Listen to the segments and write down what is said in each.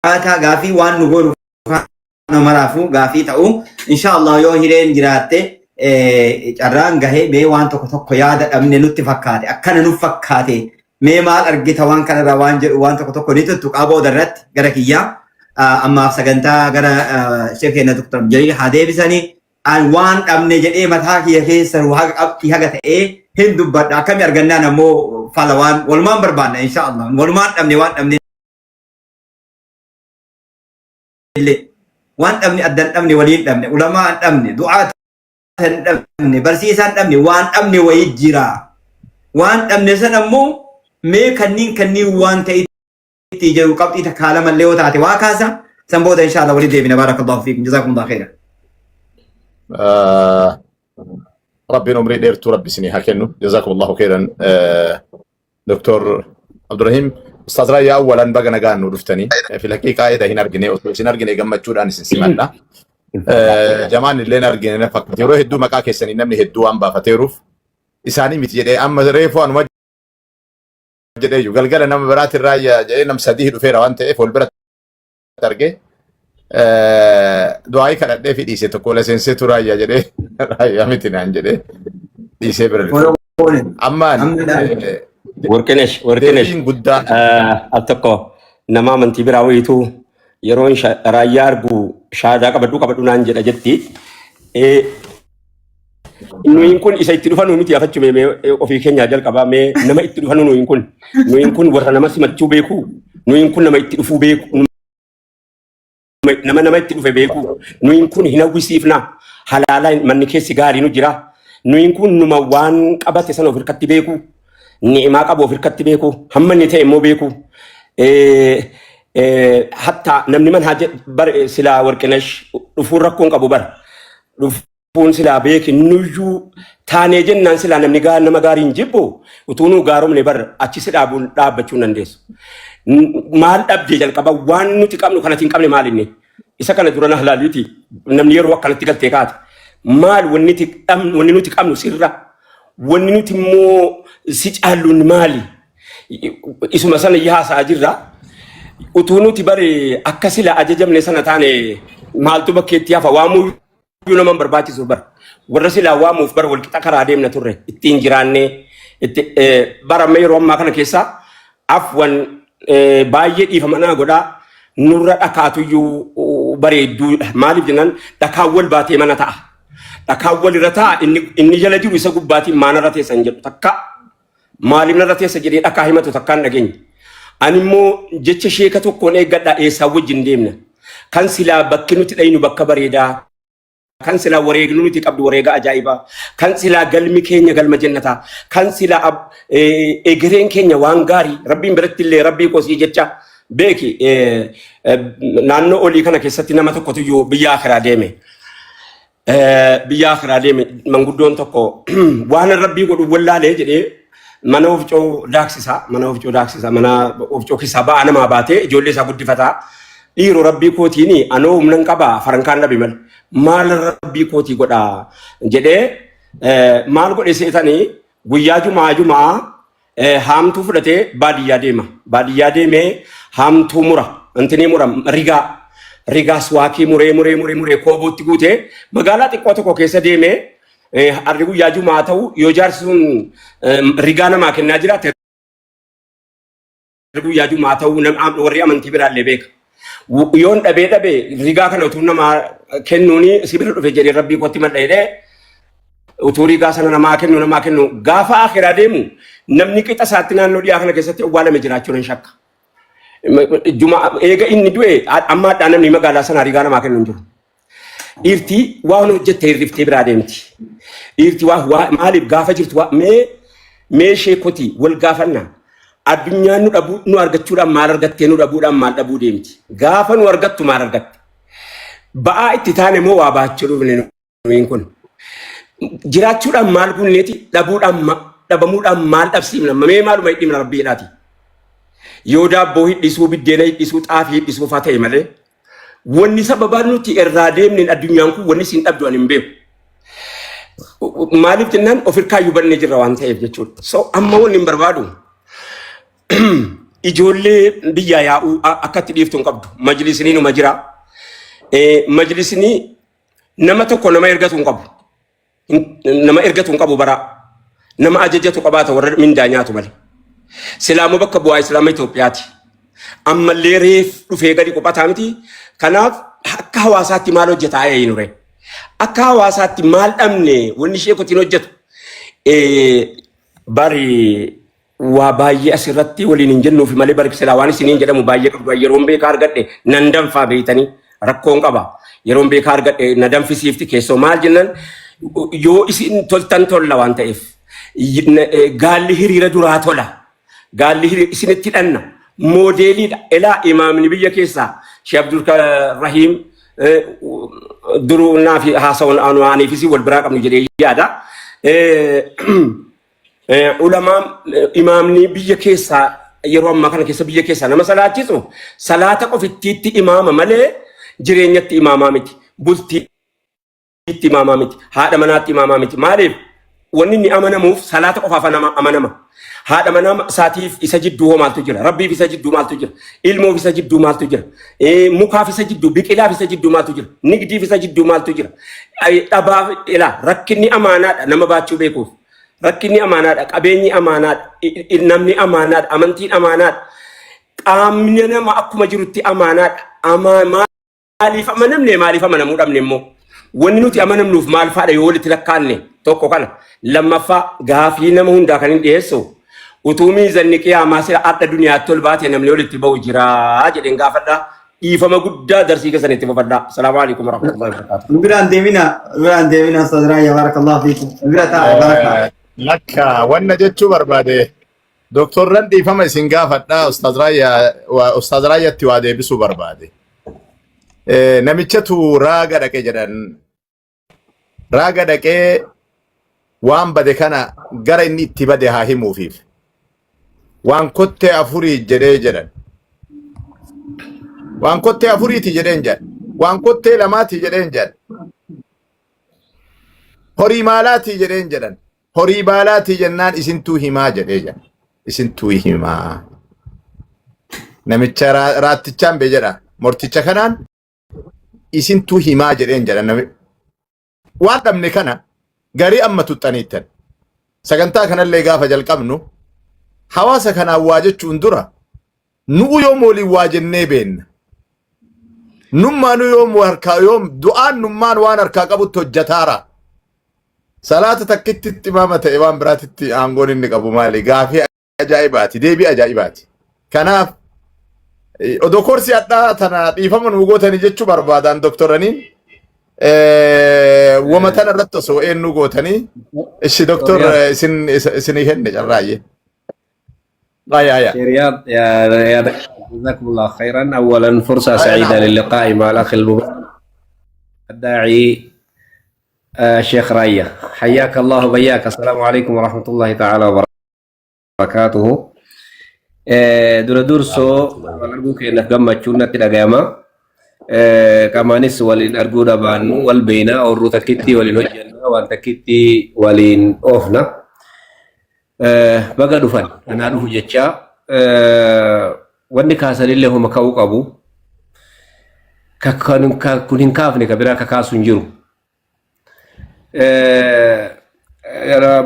Akkaataa gaafii waan nu goonu kana maraafuu gaafii ta'u inshaallah yoo hireen jiraatte carraan gahee mee waan tokko tokko yaada dhabne nutti fakkaate akkana nu fakkaate mee maal argita waan kanarraa waan jedhu waan tokko tokko ni tuttuqaa booda irratti gara kiyyaa ammaaf sagantaa gara sheekh keenya Dr. Jaliil haa deebisanii an waan dhabne jedhee mataa kiyya keessa haga qabxii haga ta'ee hin dubbadha akkami argannaan ammoo fala waan walumaan barbaanna inshaallah walumaan dhabne waan dhabne illee waan dhabne addan dhabne waliin dhabne ulamaa hin dhabne du'aa hin dhabne barsiisaa hin dhabne waan dhabne wayii jira waan dhabne san ammoo mee kanniin kanniin waan ta'e itti jedhu qabxii takkaa lama illee yoo taate waa kaasa san booda inshallah walii deebina barakallahu fiikum jazakumullahu khairan. Rabbiin umrii dheertuu rabbi isinii haa kennu. Jazakumullahu khairan. Doktor Abdurrahim, Ustaaz Raayyaa awwalan baga nagaan nu dhuftanii. Fil haqiiqaa eda hin argine osoo isin argine gammachuudhaan isin simadha. Jamaan illee hin argine na fakkaata. Yeroo hedduu maqaa keessanii namni hedduu waan baafateeruuf isaanii miti jedhee amma reefu anuma jedhee jiru. Galgala nama biraatiin raayyaa jedhee nam sadii dhufeera waan ta'eef wal biratti argee du'aayii kadhadhee fi dhiise tokko ola seenseetu raayyaa jedhee raayyaa miti naan jedhee dhiisee bira dhufe. Ammaan Warqinesh, Warqinesh. deebiin guddaan Al tokko nama amantii biraa wayiitu yeroon raayyaa argu shaadaa qabadhu qabadhu naan jedha jetti. Nuyin kun isa itti dhufanu miti afachu mee ofii keenyaa jalqabaa mee nama itti dhufanu nuyin kun nuyin kun warra nama simachuu beeku nuyin kun nama itti dhufuu beeku nama nama itti dhufe beeku nuyin kun hin hawwisiifna halaala manni keessi gaarii nu jira nuyin kun numa waan qabate sana of hirkatti beeku ni'imaa qabu of hirkatti beeku hamma inni ta'e immoo beeku hatta namni man haa bar silaa warqinash dhufuun rakkoon qabu bara Dhufuun silaa beeki nuyyuu taanee jennaan silaa namni gaa nama gaarii hin jibbu utuu nuu gaaromne bar achi si dhaabuun dhaabbachuu hin dandeessu. Maal dhabdee jalqaba waan nuti qabnu kanatti hin qabne maal inni? Isa kana dura na halaaliiti namni yeroo akkanatti galtee kaate maal wanni nuti qabnu wanni nuti qabnu sirra wanni nuti immoo si caalluun maali? Isuma sana haasa'aa jirra. Utuu nuti bare akka sila ajajamne sana taane maaltu bakkeetti hafa waamuu iyyuu nama hin barbaachisu bara. Warra silaa waamuuf bara walqixa karaa deemna turre ittiin jiraannee itti bara amma yeroo ammaa kana keessa afwan baay'ee dhiifama naa godhaa nurra dhakaatu iyyuu bareedduudha. Maaliif jennaan dhakaan wal baatee mana ta'a. Dhakaan wal irra ta'a inni inni jala jiru isa gubbaatiin maanarra teessa hin jedhu takka. Maaliif narra teessa jedhee dhakaa himatu takkaan dhageenye. Ani immoo jecha sheeka tokkoon eeggadha eessaa wajjin deemna. Kan silaa bakki nuti dhaynu bakka bareedaa. Kan silaa wareegnu nuti qabdu wareega ajaa'ibaa. Kan silaa galmi keenya galma jannataa. Kan silaa egereen keenya waan gaarii. Rabbiin biratti illee rabbii koo sii jecha beeki naannoo olii kana keessatti nama tokkotu iyyuu biyya akiraa deeme. Biyya akiraa deeme manguddoon tokko waan rabbii godhu wallaalee jedhee mana ofcoo daaksisa mana ofcoo daaksisa mana ofcoo keessaa ba'aa namaa baatee ijoollee isaa guddifataa dhiiroo rabbii kootiin anoo humna hin qabaa farankaan dhabe malee maal rabbii kootii godhaa jedhee maal godhe seetanii guyyaa jumaa jumaa Haamtuu fudhatee baadiyyaa deema. Baadiyyaa deemee haamtuu mura. Intinii mura rigaa. Rigaa suwaakii muree muree muree muree koobootti guutee magaalaa xiqqoo tokko keessa deemee harri guyyaa jumaa ta'u yoo jaarsi sun rigaa namaa kennaa jiraate guyyaa jumaa ta'uu warri amantii biraallee beeka. Yoon dhabee dhabee rigaa kana utuu namaa kennuuni si bira dhufe jedhee rabbii kootti madha jedhee utuu rigaa sana namaa kennu namaa kennu gaafa akhiraa deemu namni qixa isaatti naannoo dhiyaa kana keessatti owwaalame jiraachuu nan shakka. Juma eega inni du'e amma hadhaa namni magaalaa sanaa rigaa namaa kennu hin jiru. Dhiirti waan hojjette hirriftee biraa deemti. Dhiirti waa waa maaliif gaafa jirtu waa mee mee sheekoti wal gaafanna. Addunyaan nu dhabuu nu argachuudhaan maal argattee nu dhabuudhaan maal dhabuu deemti. Gaafa nu argattu maal argatte. Ba'aa itti taane moo waa baachuu dhufne nuyin kun. Jiraachuudhaan maal gunneeti dhabuudhaan dhabamuudhaan maal dhabsiifna mee maaluma hidhimna rabbiidhaati. Yoo daabboo hidhisuu biddeena hidhisuu xaafii hidhisuu faa ta'e malee wanni sababaa nuti irraa deemneen addunyaan kun wanni isin dhabdu ani hin beeku. Maaliif jennaan of hirkaayyuu bannee jirra waan ta'eef jechuudha. So amma wanni hin barbaadu. Ijoollee biyyaa yaa'uu akka itti dhiiftu hin qabdu. Majlisni numa jira. Majlisni nama tokko nama ergatu hin qabu. Nama ergatu hin qabu bara. Nama ajajatu qabaata warra mindaa nyaatu malee. Silaamoo bakka bu'aa Islaama Itoophiyaati. Ammallee reef dhufee gadi qophataa miti. Kanaaf akka hawaasaatti maal hojjetaa eenyure? Akka hawaasaatti maal dhabne wanni ishee kotiin hojjetu? Bari waa baay'ee asirratti waliin hin jennuufi malee bari silaa waan isiniin jedhamu baay'ee qabdu. Yeroon beekaa argadhe nan danfaa beeytanii rakkoon qaba. Yeroon beekaa argadhe na danfisiifti keessoo maal jennan yoo isin toltan tolla waan ta'eef. Gaalli hiriira duraa tola. Gaalli hiriira isinitti hidhanna. Moodeeliidha. Elaa imaamni biyya keessaa Sheekh Abdul Rahiim duruu naa fi haasawaan aniifis wal biraa qabnu jedhee yaada. Ulamaan imaamni biyya keessaa yeroo ammaa kana keessa biyya keessaa nama salaachisu salaata qofittiitti imaama malee jireenyatti imaamaa miti. Bultiitti imaamaa miti. Haadha manaatti imaamaa miti. Maaliif? Wanni inni amanamuuf salaata qofaaf amanama. Haadha manaa isaatiif isa jidduu hoo maaltu jira? Rabbiif isa jidduu maaltu jira? Ilmoof isa jidduu maaltu jira? Mukaaf isa jidduu, biqilaaf isa jidduu maaltu jira? Nigdiif isa jidduu maaltu jira? Dhabaaf ilaa rakkinni amaanaadha nama baachuu beekuuf. Rakkinni amaanaadha, qabeenyi amaanaadha, namni amaanaadha, amantiin amaanaadha. Qaamni nama akkuma jirutti amaanaadha. Maaliif amanamne maaliif amanamuu dhabne immoo? Wanni nuti amanamnuuf maal faadha yoo walitti lakkaanne tokko kana. Lammaffaa gaafii nama hundaa kan hin dhiyeessu utuu miizanni qiyaamaa sila adda duniyaatti ol baate namni walitti ba'u jira jedheen gaafadha. Dhiifama guddaa darsii keessan itti fufadha. Salaamu alaikum warahmatullahi wabarakatuh. Nu biraan deemina, nu biraan deemina Ustaz Raayyaa barakallahu fiikum. Nu bira taa'aa barakaa. Lakka wanna jechuu barbaade doktorran dhiifama isin gaafadha Ustaz Raayyaa Ustaz Raayyaatti waa deebisuu barbaade. Namichatu raaga dhaqe jedhan raaga dhaqee waan bade kana gara inni itti bade haa himuufiif. Waan kottee afurii jedhee jedhan. Waan kottee afuriiti jedheen jedhan. Waan kottee lamaati jedheen jedhan. Horii maalaatii jedheen jedhan. Horii baalaatii jennaan isintuu himaa jedhee jedhan. Isintuu himaa. Namicha raattichaan bee jedha. Morticha kanaan isintuu himaa jedheen jedhan. Waan dhabne kana garii amma tuxxaniittan. Sagantaa kanallee gaafa jalqabnu hawaasa kanaan waa jechuun dura nu'u yoom waliin waa jennee beenna. Nummaanuu yoom harkaa yoom du'aan nummaan waan harkaa qabutti hojjetaara. Salaata takkitti imaama ta'e waan biraatitti aangoon inni qabu maali? Gaafii ajaa'ibaati deebii ajaa'ibaati kanaaf odoo korsii hadhaa tana dhiifama nuu gootanii jechuu barbaadan doktoraniin wama tana irratti osoo eenyu gootanii ishi doktor isin isinii kenne carraayyee. Aya aya. رياض يا يا جزاكم الله خيرا. اولا فرصه سعيده للقاء مع الاخ المبارك الداعي الشيخ رايه، حياك الله وبياك. السلام عليكم ورحمه الله تعالى وبركاته. Dura dursoo wal arguu keenyaaf gammachuun natti dhagayama. Qamaanis waliin arguu dhabaannu wal beekna, oorruu takkitti waliin hojjenna, waan takkitti waliin oofna. Baga dhufan anaa dhufu jecha wanni kaasanillee homa ka'uu qabu. Kun hin kaafne ka biraa kakaasu hin jiru.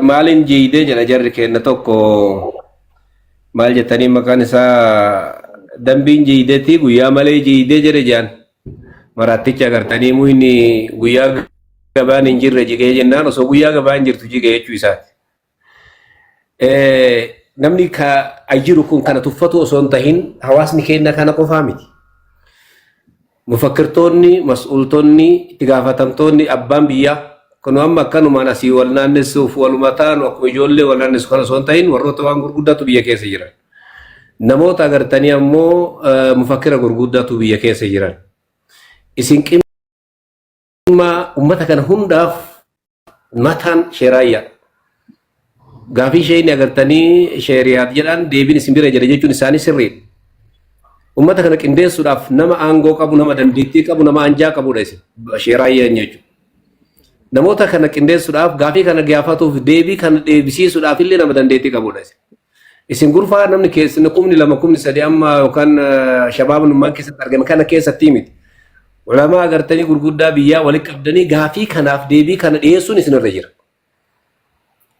Maaliin jiidee jedha jarri kenna tokko maal jettanii maqaan isaa dambiin jiideeti guyyaa malee jiidee jedhe jaan maraatticha agartanii muyni guyyaa gabaan hin jirre jigee jennaan osoo guyyaa gabaan jirtu jigee jechuu isaati. Namni ka jiru kun kana tuffatu osoo hin tahin hawaasni keenya kana qofaa miti. Mufakkirtoonni, mas'uultonni, itti gaafatamtoonni, abbaan biyyaa kun amma akkanumaan asii wal naannessuuf waluma taanu akkuma ijoollee wal naannessu kana osoo hin tahin warroota waan gurguddaatu biyya keessa jiran. Namoota agartanii ammoo mufakkira gurguddaatu biyya keessa jiran. Isin qimmaa ummata kana hundaaf mataan sheeraayyaa. Gaafii isheen agartanii sheeriyaat jedhan deebiin isin bira jira jechuun isaanii sirriidha. Ummata kana qindeessuudhaaf nama aangoo qabu, nama dandeettii qabu, nama anjaa qabudha isin sheeraayyaan jechuudha. Namoota kana qindeessuudhaaf gaafii kana gaafatuuf deebii kana deebisiisuudhaaf illee nama dandeettii qabudha isin. Isin gurfaa namni keessi 2,000 3,000 amma yookaan shabaabnummaan keessatti argame kana keessatti miti. Ulamaa agartanii gurguddaa biyyaa walitti qabdanii gaafii kanaaf deebii kana dhiyeessuun isinirra jira.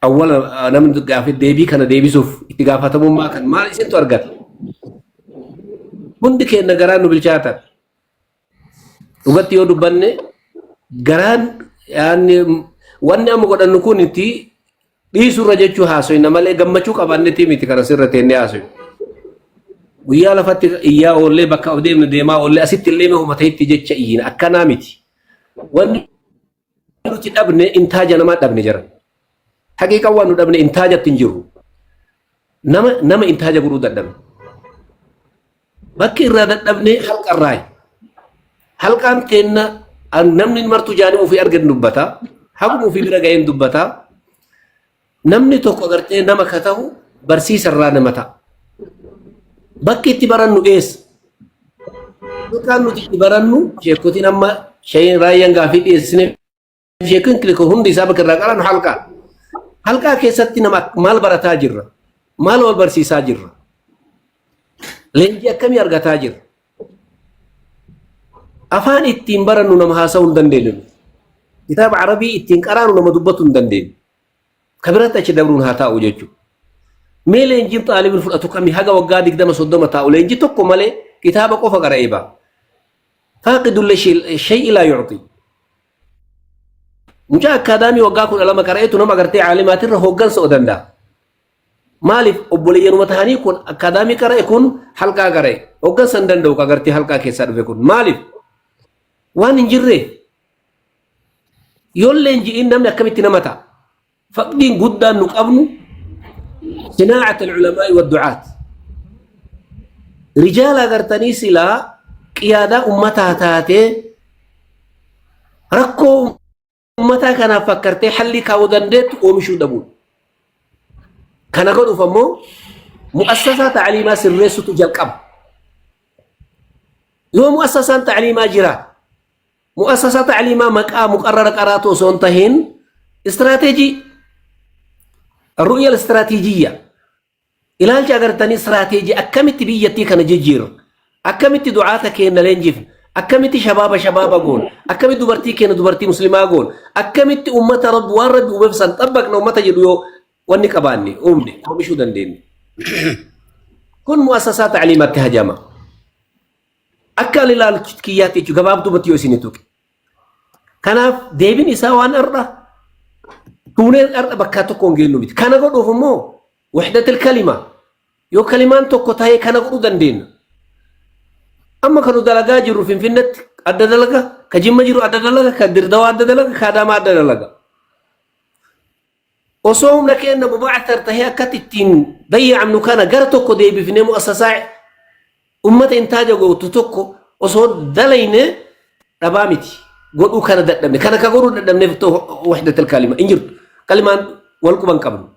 Awwala namni gaafii deebii kana deebisuuf itti gaafatamummaa kan maal isintu argata. Hundi keenya garaan nu bilchaatan. Dhugatti yoo dubbanne garaan yaanni wanni amma godhannu kun itti dhiisurra jechuu haasoyna malee gammachuu qabaannetti miti kana sirra teennee haasoynu. Guyyaa lafatti iyyaa oollee bakka of deemnu deemaa oollee asitti illee mee ta'etti jecha iyyina akkanaa miti. Wanni nuti dhabne intaaja namaa dhabne jira. Haqiiqaan waan nu dhabne intaajatti hin jirru. Nama nama intaaja godhuu dadhabne. Bakki irraa dadhabne halqarraayi. Halqaan teenna namni martuu jaanii ofii argatu dubbata. Haguma ofii bira ga'een dubbata. Namni tokko agartee nama ka ta'u barsiisa irraa nama ta'a. Bakki itti barannu eessa? Halqaan nuti itti barannu sheekotiin amma shayin raayyaan gaafii dhiyeessine sheekin kiliko hundi isaa bakka irraa qaran halqaa. Halqaa keessatti nama maal barataa jirra? Maal wal barsiisaa jirra? Leenjii akkamii argataa jirra? Afaan ittiin barannu nama haasa'uu hin dandeenyu. Kitaaba Arabii ittiin qaraanu nama dubbatu hin dandeenyu. Ka biratti achi dabruun haa taa'u jechuudha. Mee leenjiin xaalibin fudhatu kami haga waggaa 20 30 taa'u leenjii tokko malee kitaaba qofa qara'ee ba'a. Faaqidu shay'i laa yu'ti. Mucaa akkaadaamii waggaa 12 qara'eetu nama agartee caalimaatirra hooggansa o danda'a. Maaliif obboleeyyanuma tahanii kun akkaadaamii qara'e kun halqaa qara'e hooggansa hin danda'u agartee halqaa keessaa dhufe kun maaliif waan hin jirreef yoon leenji'iin namni akkamitti nama ta'a. Faqdiin guddaan nu qabnu sinaacata alculamaa'i wadducaat. Rijaala agartanii silaa qiyaadaa ummataa taatee rakkoo ummataa kanaaf fakkartee hallii kaa'uu dandeettu oomishuu dhabuudha. Kana godhuuf ammoo mu'assasaa ta'aliimaa sirreessutu jalqaba. Yoo mu'assasaan ta'aliimaa jira, mu'assasaa ta'aliimaa maqaa muqarrara qaraatu osoo hin tahin istiraateejii ru'ya istiraatiijiyya ilaalcha agartanii istiraateejii akkamitti biyyattii kana jijjiirra, akkamitti du'aata keenya leenjifna, akkamitti shabaaba shabaaba goon, akkamitti dubartii keenya dubartii muslimaa goon, akkamitti ummata rabbi waan rabbi uumeef san xabbaqna ummata jedhu yoo wanni qabaanne uumne oomishuu dandeenya. Kun mu'assasaa ta'liimaatti hajama. Akka ani ilaalu kiyyaatti jechuudha gabaabdumatti yoo isin tuqe. Kanaaf deebiin isaa waan har'a tuuneen har'a bakkaa tokko hin geenyu miti. Kana godhuuf immoo wahdatil kalima yoo kalimaan tokko ta'ee kana godhuu dandeenya. Amma kan nu dalagaa jirru Finfinnetti adda dalaga, ka Jimma jiru adda dalaga, ka Dirdawaa adda dalaga, ka Adaamaa adda dalaga. Osoo humna keenya mubaatar tahee akkatti ittiin dayya'amnu kana gara tokko deebifnee mu'assasaa ummata intaaja gootu tokko osoo dalayne dhabaa miti. Godhuu kana dadhabne. Kana ka godhuu dadhabneef wahdatul kalima hin jirtu. Kalimaan wal quban qabnu.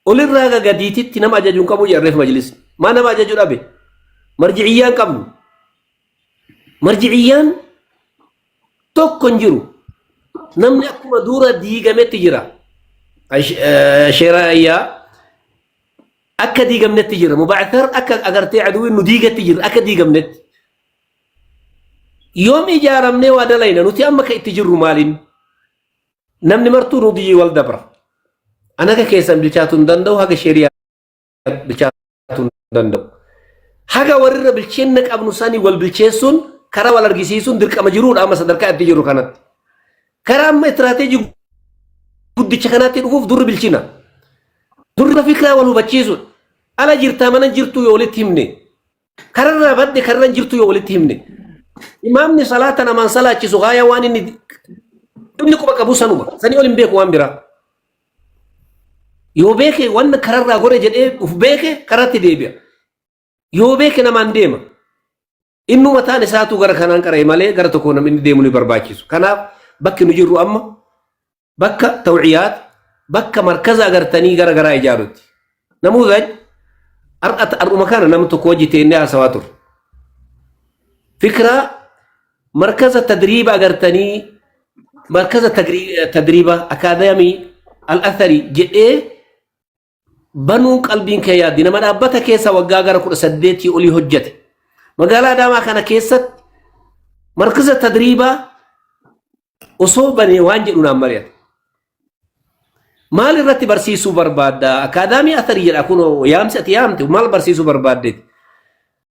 Olirraa haga gadiititti nama ajaju hin qabu jedhan reef majlisni. Maa nama ajaju dhabe? Marjiciyyaan qabnu. Marjiciyyaan tokko hin jiru. Namni akkuma dura diigametti jira. Sheerayyaa akka diigamnetti jira. Mubaathar akka agartee aduwwiin nu diigetti jira akka diigamnetti. Yoom ijaaramnee waa dalayna nuti amma ka itti jirru maaliin? Namni martuu nu biyyi wal dabra. An haga keessan bilchaatuu hin danda'u haga sheriyaa bilchaatuu hin danda'u. Haga warrirra bilcheenna qabnu sanii wal bilcheessuun karaa wal argisiisuun dirqama jiruudha amma sadarkaa itti jirru kanatti. Karaa amma istiraateejii guddicha kanaatti dhufuuf durri bilchina. Durri fikiraa wal hubachiisuudha. Ala jirtaa mana jirtuu yoo walitti himne. Kararraa badde kararra hin jirtu yoo walitti himne. Imaamni salaata namaan salaachisu gaayaa waan inni quba qabu sanuma. Sanii ol hin beeku waan biraa. Yoo beeke waan kararraa gore jedhee uf beeke karatti deebi'a. Yoo beeke namaan deema. Inni mataan isaatu gara kanaan qara'e malee gara tokko namni deemu ni barbaachisu. Kanaaf bakki nu jirru amma bakka tawciyaat bakka markaza agartanii gara garaa ijaarutti. Namuudhaj har'a har'uma kana nama tokko wajji teennee haasawaa turre. Fikiraa markaza tadriiba agartanii markaza tadriiba akaadaamii al-athari jedhee Banuun qalbiin kee yaaddi. Nama dhaabbata keessa waggaa gara 18 olii hojjete. Magaalaa Adaamaa kana keessatti markaza tadriibaa osoo banee waan jedhu naan mari'ate. Maal irratti barsiisuu barbaadda? Akaadaamii Atharii jedha kun yaamsi ati yaamte maal barsiisuu barbaaddeeti?